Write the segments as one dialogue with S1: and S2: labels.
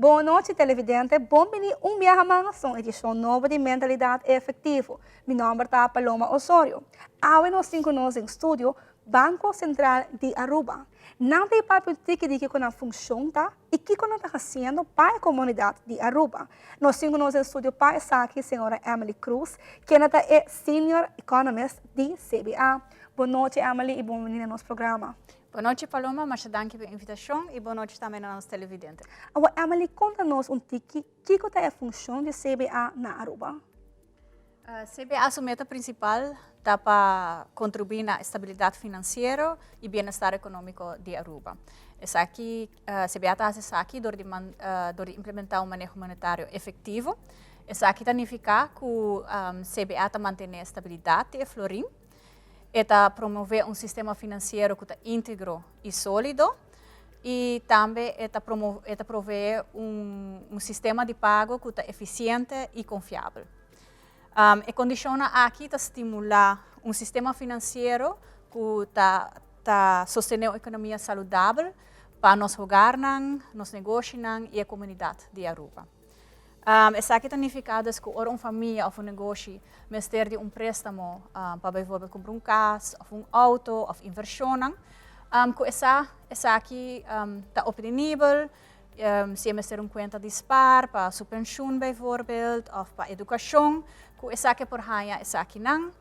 S1: Bon nochi, televidente, bon bini un biaha mas na un edicion nobo di Mentalidad Efectivo. Mi nomber ta Paloma Osorio. Awe nos tin cu nos den studio Banco Central di Aruba. Nan ta papia un tiki di kico nan funcion ta y kico nan ta haciendo pa e comunidad di Aruba. Nos tin cu nos den studio pa esaki señora Emily Cruz, kende ta e Senior Economist di CBA. Bon nochi, Emily, y bon bini na nos programa.
S2: Bon nochi, Paloma, masha danki pa e invitacion y bon nochi tambe na nos televidente.
S1: Awor, Emily, conta nos un tiki kico ta e funcion di CBA na Aruba.
S2: CBA su meta principal ta pa contribui na estabilidad financiero y bienestar economico di Aruba. Esaki, CBA ta haci esaki door di implementa un maneho monetario efectivo. Esaki ta nifica cu CBA ta mantene estabilidad di e florin, e ta promove un sistema financiero cu ta integro y solido y tambe e ta provee un sistema di pago cu ta eficiente y confiabel. E condicionnan aki ta stimula un sistema financiero cu ta sostene un economia saludabel pa nos hogarnan, nos negoshinan y e comunidad di Aruba. Esaki ta nifica dus cu ora un famia of un negoshi mester di un prestamo pa bijvoorbeeld cumpra un cas of un auto of inversionnan, cu esaki ta obtenibel, si e mester un cuenta di spaar pa su pensioen bijvoorbeeld of pa educacion, cu esaki por haya esakinan,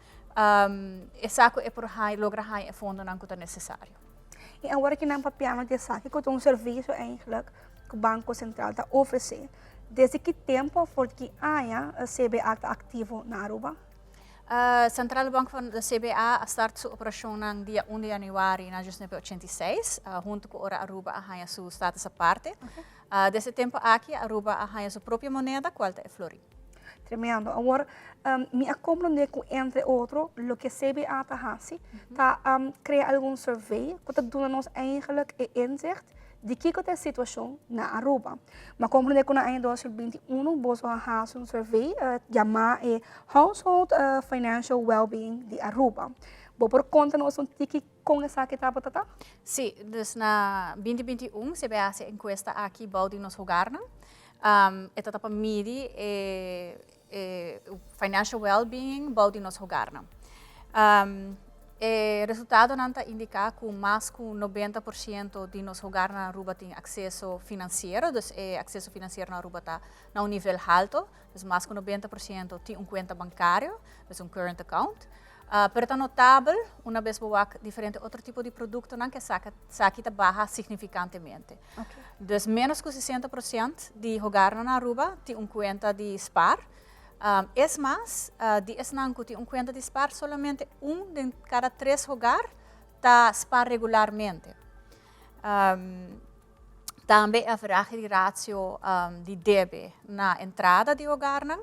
S2: esaki e por logra haya e fondonan cu ta necesario.
S1: Y awor cu nan papiando di esaki, cu ta un servicio eigenlijk cu Banco Central ta ofrece, desde ki tempo, for ki aña CBA ta activo na Aruba?
S2: Centrale Bank van de CBA a start su operacionnan dia 1 di januari na 1986, hunto cu ora Aruba a haya su status aparte. Desde e tempo aki Aruba a haya su propio moneda, cual ta e florin.
S1: Tremendo. Awor, mi a comprende cu, entre otro, loke CBA ta haci ta crea algun survey cu ta duna nos eigenlijk e inzicht di kico ta e situacion na Aruba. Mi a comprende cu na aña 2021 boso a haci un survey yama e Household Financial Wellbeing di Aruba. Bo por conta nos un tiki con esaki tabata ta?
S2: Si, dus na 2021 CBA a haci e encuesta aki bou di nos hogarnan. E ta pa midi e financial well-being bou di nos hogarnan. E resultadonan ta indica cu mas cu 90% di nos hogarnan na Aruba tin acceso financiero, dus e acceso financiero na Aruba ta na un nivel halto, dus mas cu 90% tin un cuenta bancario, dus un current account. Pero ta notabel, una bes bo wak diferente otro tipo di productonan, cu esaki ta baha significantemente. Dus menos cu 60% di hogarnan na Aruba tin un cuenta di spaar. Es mas, di esnan cu tin un cuenta di spaar, solamente un den cada tres hogar ta spaar regularmente. Tambe e average di ratio di debe na entrada di hogarnan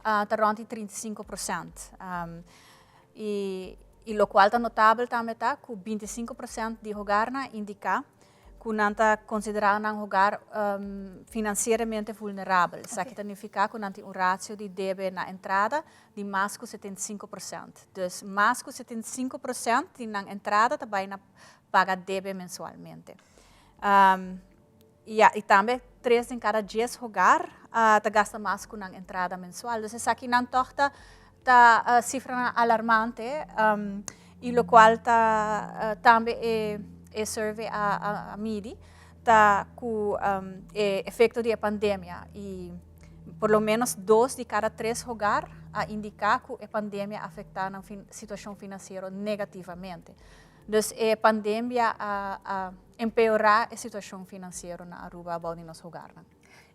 S2: ta rond di 35%. Y locual ta notabel tambe ta cu 25% di hogarnan a indica cu nan ta considera nan hogar financieramente vulnerabel. Esaki ta nifica cu nan tin un ratio di debe na entrada di mas cu 75%. Dus mas cu 75% di nan entrada ta bay na paga debe mensualmente. Y tambe 3 den cada 10 hogar ta gasta mas cu nan entrada mensual. Dus esaki nan toch ta cifranan alarmante y locual ta tambe e survey a midi ta cu e efecto di e pandemia y por lo menos 2 di cada 3 hogar a indica cu e pandemia a afecta nan situacion financiero negativamente. Dus e pandemia a empeora e situacion financiero na Aruba abou di nos hogarnan.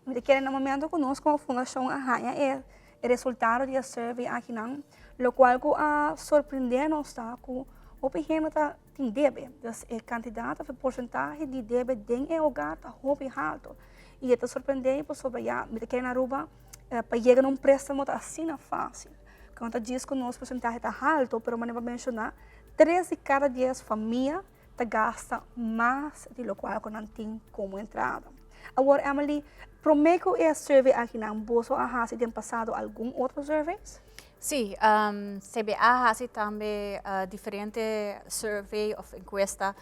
S1: Mi ta kere na momento cu nos como fundacion a haya e resultado di e survey akinan, locual cu a sorprende nos ta cu hopi hende ta tin debe. Dus e cantidad of e porcentahe di debe den e hogar ta hopi halto. Y e ta sorprende pasobra ya mi ta kere na Aruba pa yega na un prestamo ta asina facil. Cu no ta djis cu nos porcentahe ta halto, pero manera bo a menciona, 3 di cada 10 famia ta gasta mas di locual cu nan tin como entrada. Awor, Emily, prome cu e survey akinan, boso a haci den pasado algun otro surveys?
S2: Si, CBA a haci tambe diferente survey of encuesta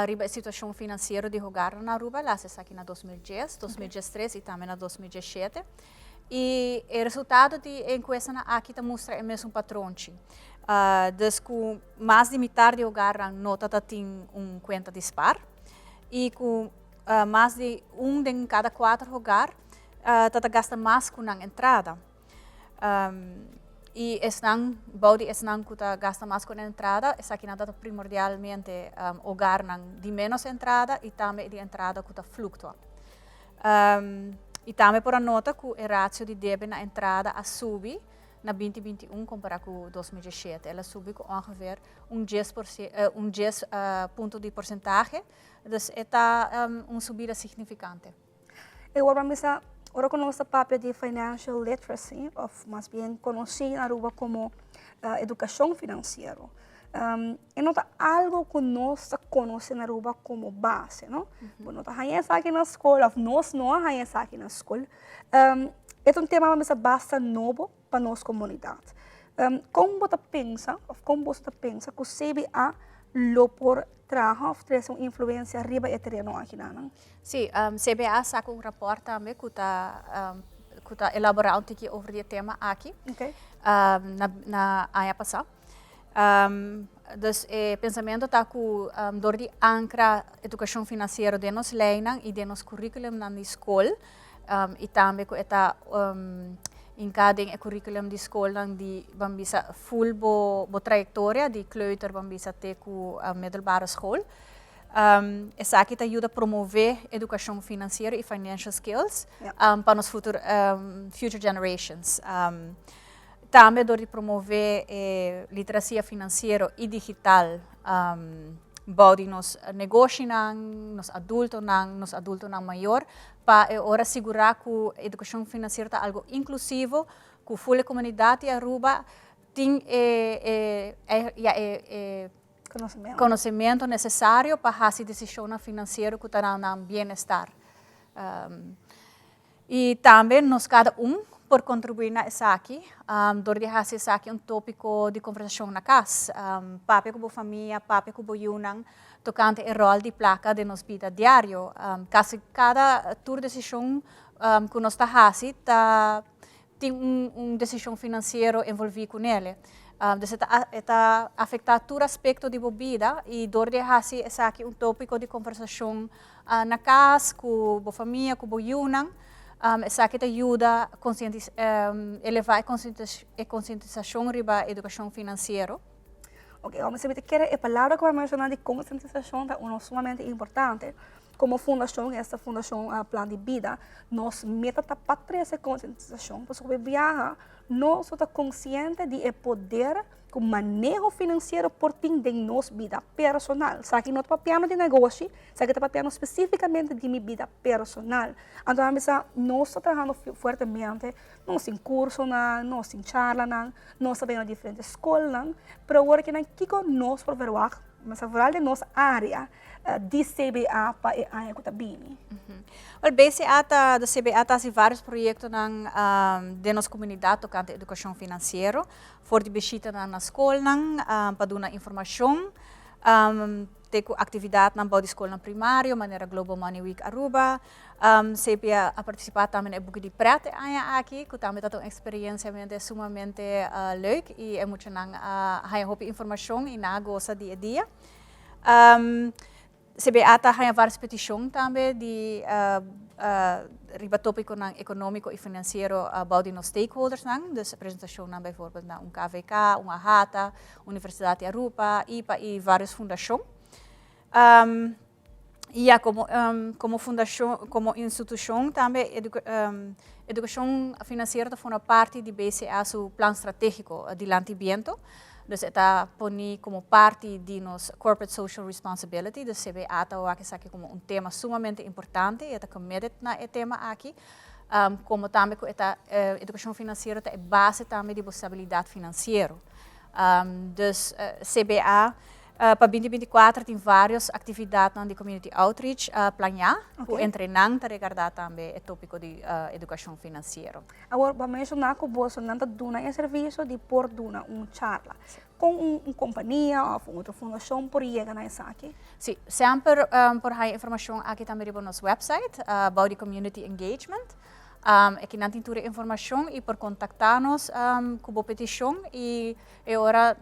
S2: riba e situacion financiero di hogar na Aruba, el a haci esaki na 2010, 2013 y tambe na 2017. Y e resultado di e encuestanan aki ta mustra e mesun patronchi. Dus cu mas di mitar di hogarnan no ta tin un cuenta di spaar y cu mas di un den cada cuater hogar ta gasta mas cu nan entrada. Y esnan, bou di esnan cu ta gasta mas cu nan entrada, esakinan ta primordialmente hogarnan di menos entrada y tambe di entrada cu ta fluctua. Y tambe por a nota cu e ratio di debe na entrada a subi na 2021 compara cu 2017. El a subi cu ongeveer un 10 punto di porcentahe, dus e ta un subida significante.
S1: E ora misa, ora cu nos ta papia di financial literacy, of mas bien conoci na Aruba como educacion financiero, e no ta algo cu nos ta conoce na Aruba como base, no? Bo no ta haya esaki na scol, of nos no a haya esaki na scol. E ta un tema misa basta nobo pa nos comunidad. Con bo ta pensa, of con bo ta pensa cu CBA lo por traha of trece un influencia riba e tereno aki nan?
S2: Si, CBA a saca un rapport tambe cu ta elabora un tiki over di e tema aki na aña pasa. Dus e pensamento ta cu door di ancra educacion financiero den nos leynan y den nos curriculum na scol y tambe cu ta hinca den e curriculum di scol di, ban bisa, full bo trayectoria di kleuter, ban bisa, te cu middelbare school. Esaki ta yuda promove educacion financiero y financial skills pa nos future generations. Tambe door di promove literacia financiero y digital bou di nos negoshinan, nos adultonan mayor, pa ora sigura cu educacion financiero ta algo inclusivo, cu full comunidad di Aruba tin ja, e
S1: conocimento.
S2: Conocimento necesario pa haci decision financiero cu ta na bienestar. Y tambe nos cada un por contribui na esaki, door di haci esaki un topico di conversacion na cas. Papia cu famia, papia cu yiunan, tocante e rol di placa den nos bida diario. Casi cada tur decision cu nos ta haci, ta tin un decision financiero envolvi cu ne. Dus e ta afecta tur aspecto di bida y door di haci esaki un topico di conversacion na cas, cu e famia, cu e yiunan, esaki ta yuda eleva e concientisacion riba educacion financiero.
S1: Ok, ban bisa cu e palabra cu bo a menciona di concientisacion ta uno sumamente importante. Como fundacion, esta fundacion Plan di Bida, nos meta ta pa trece concientisacion, pasobra biaha nos ta consciente di e poder cu maneho financiero por tin den nos bida personal. Esaki no ta papiando di negoshi, esaki ta papiando specificamente di mi bida personal. Anto, nos ta trahando fuertemente, nos tin cursonan, nos tin charlanan, nos ta den diferente scolnan, pero awor cu kico nos por verwacht, mas vooral den nos area di CBA pa e aña cu ta bini?
S2: Well, BCA ta, di CBA ta varios proyectonan den nos comunidad tocante educacion financiero, for di bishita na scolnan, pa duna informacion, te cu actividadnan di scol primario, manera Global Money Week Aruba. CBA a participa tambe na buki di pret aña aki, cu tambe ta un experiencia sumamente leuk y e muchanan haya hopi informacion y nan a gosa di e dia. CBA ta haya varios peticion tambe di riba topiconan economico y financiero bou di nos stakeholders nan, dus presentacion nan bijvoorbeeld na un KVK, un AHATA, Universidad di Aruba, IPA y varios fundacion. Y ja, como fundacion, como institucion tambe educacion financiero ta forma parti di BCA su plan strategico Dilanti Biento. Dus ta poni como parti di nos corporate social responsibility, di CBA ta wak esaki como un tema sumamente importante y ta committed na e tema aki. Como tambe ta educacion financiero ta base tambe di stabilidad financiero. Dus CBA Pa 2024 tin varios actividadnan di community outreach planea, cu entre nan ta regarda tambe e topico di educacion financiero.
S1: Awor, bo a menciona cu bosonan ta duna e servicio di por duna un charla. Con un compania of un otro fundacion por yega na esaki?
S2: Si, semper por haya informacion aki tambe riba nos website, bou di community engagement. Aki nan tin tur e informacion y por contacta nos cu bo peticion y E ora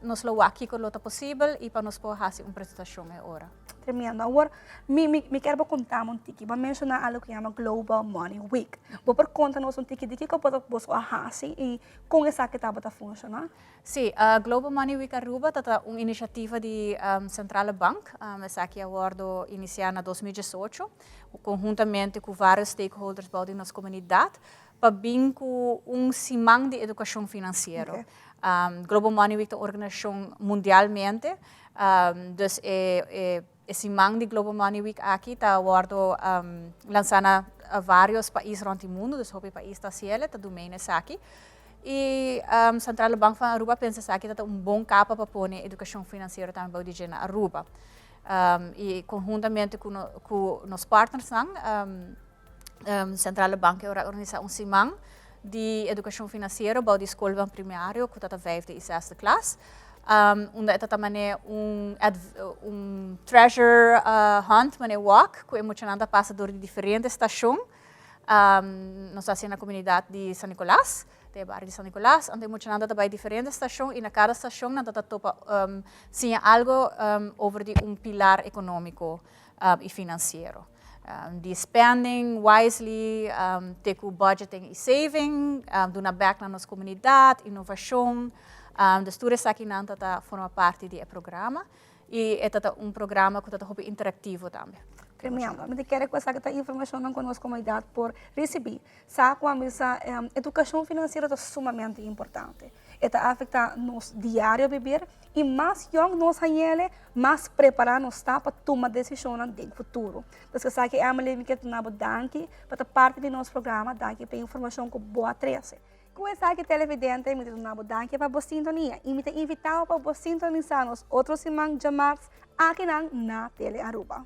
S2: nos lo wak kiko lo ta posibel i pa nos por hasi un presentashon e ora.
S1: Tremendo. Awor, mi, mi, mi kier bo kontami un tiki. Bo a menshoná algu ku yama Global Money Week. Bo por konta nos un tiki di kiko bo ta boso a hasi i kon esaki tabata funshoná?
S2: Sí, Global Money Week Aruba ta ta un inisiativa di Centrale Bank. Esaki a wòrdu inisiá na 2018 konhuntamente ku vários stakeholders bou di nos komunidat. Pa bin ku un siman di edukashon finansiero. Global Money Week ta un organisashon mundialmente, dus e siman di Global Money Week aki ta wòrdu lansá na vários pais rònt di mundu, dus hopi pais ta hasiel, ta dumei na esaki. I Centrale Bank van Aruba a pensa esaki ta ta un bon kapa pa pone edukashon finansiero tambe bou di dje na Aruba. I konhuntamente ku nos partnersnan, Centrale Bank e ora organisa un siman di educacion financiero bou di scolnan primario cu ta ta vijfde y zesde klas. Unda e ta ta mane un un treasure hunt, mane walk, cu e muchanan ta pasa door di diferente stacion. Nos ta haci na comunidad di San Nicolas, den e bario di San Nicolas. Anto e muchanan ta ta bay diferente stacion y na cada stacion nan ta ta topa siña algo over di un pilar economico y financiero. Di spending wisely te ku budgeting i saving, duna bek na nos komunidat, inovashon. Dus tur esakinan ta ta forma parti di e programa i e ta ta un programa ku ta ta hopi interaktivo tambe.
S1: Tremendo. Mi ta kere ku esaki ta informashonnan ku nos komunidat por risibí. Sa ku a bisa edukashon finansiero ta sumamente importante. E ta afektá nos diario bibir i mas yòn nos hañ'ele, mas prepará nos ta pa tuma desishonnan den futuro. Pues esaki Emily mi kier duna bo danki pa ta parti di nos programa, danki pa e informashon ku bo a trese. Ku esaki televidente mi ta duna bo danki pa bo sintonia i mi ta invitá bo pa bo sintonisá nos otro siman djamars akinan na Tele Aruba.